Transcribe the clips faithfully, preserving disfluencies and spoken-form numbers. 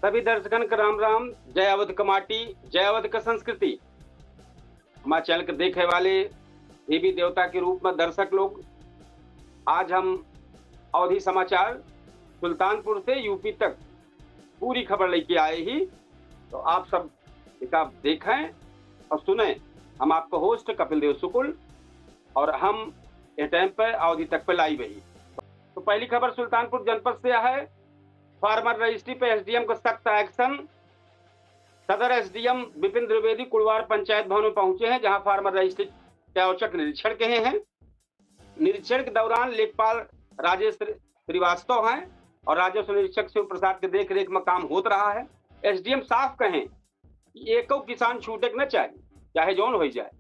सभी दर्शकन के राम राम। जय अवध क माटी, जय अवध क संस्कृति। हमारे चैनल के देखे वाले देवी देवता के रूप में दर्शक लोग, आज हम अवधी समाचार सुल्तानपुर से यूपी तक पूरी खबर लेके आए ही। तो आप सब एक आप देखें और सुने। हम आपका होस्ट कपिल देव शुक्ल और हम ये टाइम पे अवधी तक पे लाइव ही। तो पहली खबर सुल्तानपुर जनपद से है। फार्मर रजिस्ट्री पे एसडीएम को सख्त एक्शन। सदर एसडीएम विपिन द्विवेदी कुड़वार पंचायत भवन में पहुंचे हैं, जहां फार्मर रजिस्ट्री के औचक निरीक्षण किए हैं। निरीक्षण के दौरान लेखपाल राजेश श्री-, श्रीवास्तव हैं और राजस्व निरीक्षक शिव प्रसाद के देख रेख में काम होत रहा है। एसडीएम साफ कहें कि एको किसान छूटे के न चाहिए, चाहे जौन हो जाए,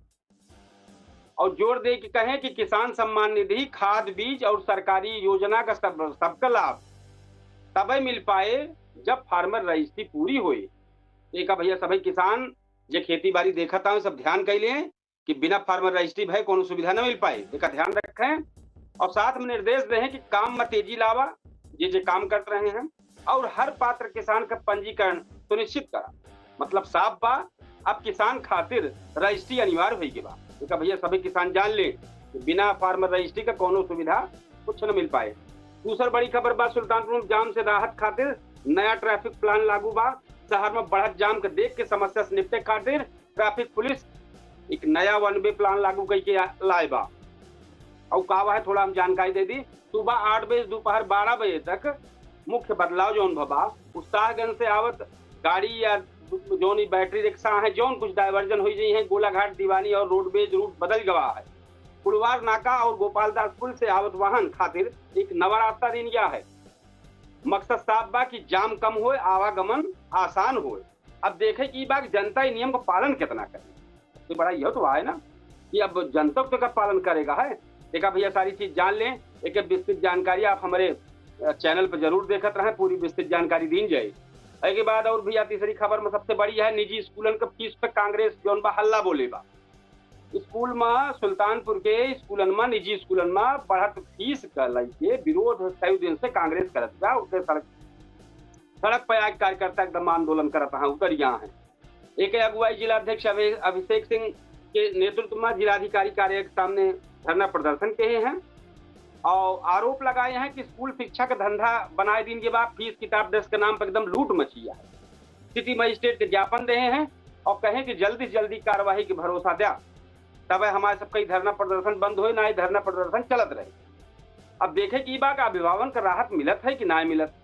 और जोर दे के कहें कि किसान सम्मान निधि, खाद बीज और सरकारी योजना का सब, सबका लाभ तबे मिल पाए जब फार्मर रजिस्ट्री पूरी होए। एक भैया सभी किसान जे खेती बाड़ी देखत हैं, सब ध्यान कर लें कि बिना फार्मर रजिस्ट्री भय कोनो सुविधा न मिल पाए, एका ध्यान रखें। और साथ में निर्देश दें कि काम में तेजी लावा, जे जे काम करत रहे हैं, और हर पात्र किसान का पंजीकरण सुनिश्चित करा। मतलब साफ बा, अब किसान खातिर रजिस्ट्री अनिवार्य होई के बा। एका भैया सभी किसान जान ले कि बिना फार्मर रजिस्ट्री का कोनो सुविधा कुछ न मिल पाए। दूसर बड़ी खबर बा, सुल्तानपुर में जाम से राहत खातिर नया ट्रैफिक प्लान लागू बा। शहर में बढ़त जाम के देख के समस्या से निपटे खातिर ट्रैफिक पुलिस एक नया वन वे प्लान लागू करके आ-, लाए बा। और का बा है, थोड़ा हम जानकारी दे दी। सुबह आठ बजे से दोपहर बारह बजे तक मुख्य बदलाव जौन भबा, उत्साहगंज से आवत गाड़ी या जौन ई बैटरी रिक्शा है, जौन कुछ डायवर्जन हो जाई है, गोलाघाट, दीवानी और रोडवेज रूट बदल गवा है। कुड़वार नाका और गोपालदास पुल से आवत वाहन खातिर एक नवा रास्ता दीन गया है। मकसद साफ बा कि जाम कम होए, आवागमन आसान होए। अब देखे कि ई बा कि जनता ई नियम का पालन कितना करे। सबसे बड़ा यह तो है ना कि अब जनता तो का पालन करेगा है। देखा भैया, सारी चीज जान लें, एक विस्तृत जानकारी आप हमारे, अ, चैनल पर जरूर देखत रहें, पूरी विस्तृत जानकारी दीन जाए। एके बाद और भैया, तीसरी खबर में सबसे बड़ी है, निजी स्कूलन के फीस पे कांग्रेस जौन बा हल्ला बोले बा। स्कूल में, सुल्तानपुर के स्कूलन में, निजी स्कूलन में बढ़त फीस का लइके विरोध कई दिन से कांग्रेस करत बा। उनके सड़क, सड़क पे आज कार्यकर्ता एकदम आंदोलन करत हैं, उतर यहाँ हैं। एके अगुवाई जिला अध्यक्ष अभि-, अभिषेक सिंह के नेतृत्व में जिलाधिकारी कार्यालय के सामने धरना प्रदर्शन किए हैं और आरोप लगाए हैं कि स्कूल शिक्षा का धंधा बनाए दीन के बाद फीस किताब डेस्क के नाम पर एकदम लूट मची है। सिटी मजिस्ट्रेट के ज्ञापन दे हैं और कहें कि जल्दी से जल्दी कार्यवाही के भरोसा द्या, तब हमारे सबका ई धरना प्रदर्शन बंद होए, ना ई धरना प्रदर्शन चलत रहे। अब देखे कि ई बा का अभिभावन का राहत मिलत है कि ना मिलत।